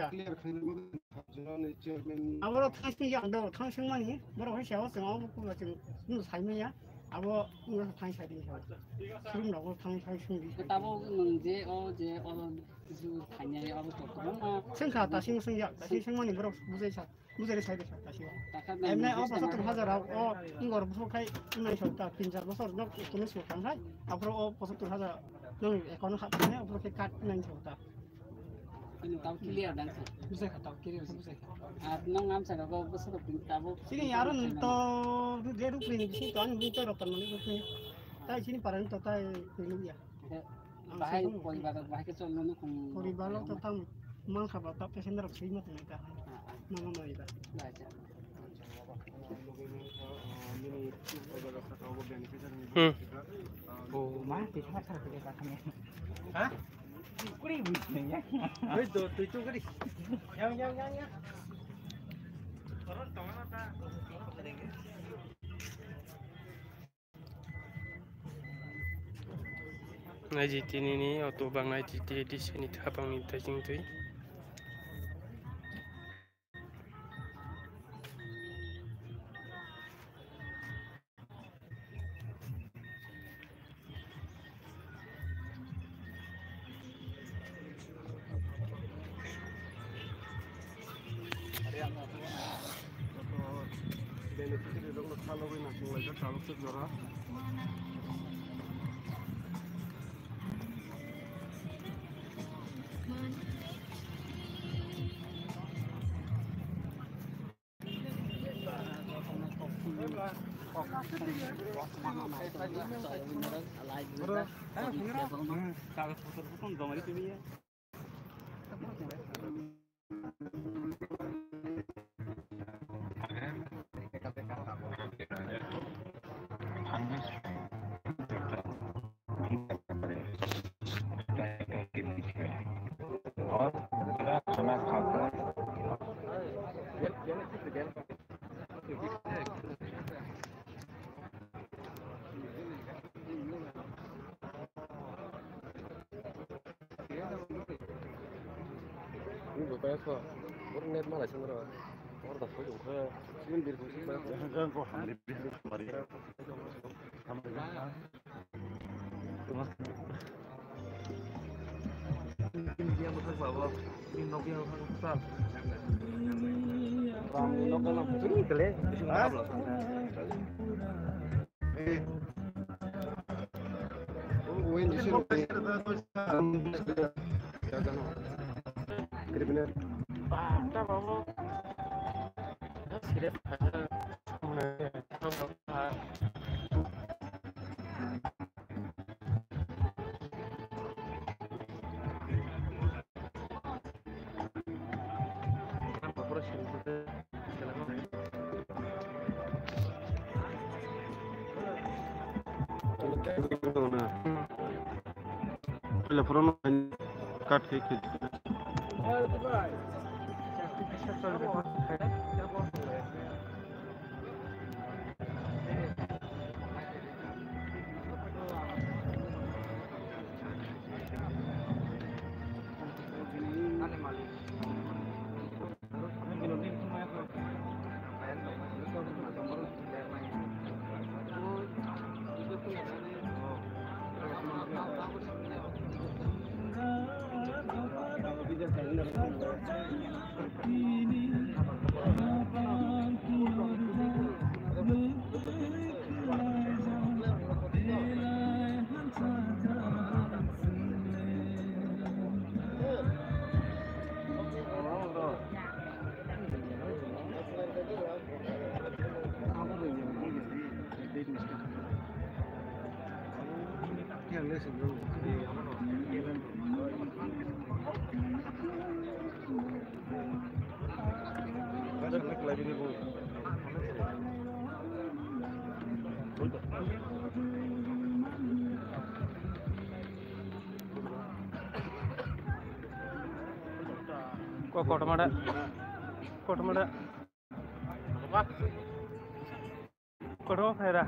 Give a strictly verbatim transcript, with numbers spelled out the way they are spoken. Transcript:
Clear khaina bagwi Hapjani chairman. Aboro thang sing yang do, thang sing mani, borok hai siya o chwng abo kuno chwng, kuno sai manya, abo kuno thang sai di siya. Srum rok thang sai sing di. Tabo nwng je o je o ju thanya abo to kwbangma. Sing kha, ta sing sing ya, ta sing sing mani borok bujai sa, bujai sai de sa, ta sing. Emne o pochottor hajar o, o ingor bufo khai nai sa ta, tin char bosor nok kuno su thang khai, aboro o pochottor hajar nwng account kha thane, aboro khai cut nai sa ta. Ini tau clear dan sa. Bujai kha, tau clear bujai kha. Ar nong am sa ko bosok pin tabo. Sini yaron to de rupri ni bisi to ani bini to rotan mani rupri. Tai sini paran to tai pelu ya. Bahai poribar, bahai ke chol no khum. Poribar to tam mang kha ba ta passenger rok sui ma tong ta. Mama mai ba. Acha. Hmm. Oh, ma, kita tak ada kata ni. Ha? Kuri bujai ya. Oi, do, tu itu kuri. Yang, yang, yang, yang. Naiji tini ni auto bang naiji tini di sini thapang ni tajing tui. Beneficiary rokno salogwi naisinglaijak tabuk swk jora. Ni bo kaya kho, boro net malai sing ro. Boro da phoi ungkha. Sibin bir kho sing ba. Jang ko hamri bir hamri. Hamri. Dia mo thak ba bo. Ni nok ya thak sa. Ram nok na putri kele. Ha? Telephone cut khe khe. Ko kotomada, kotomada. Koto phaira.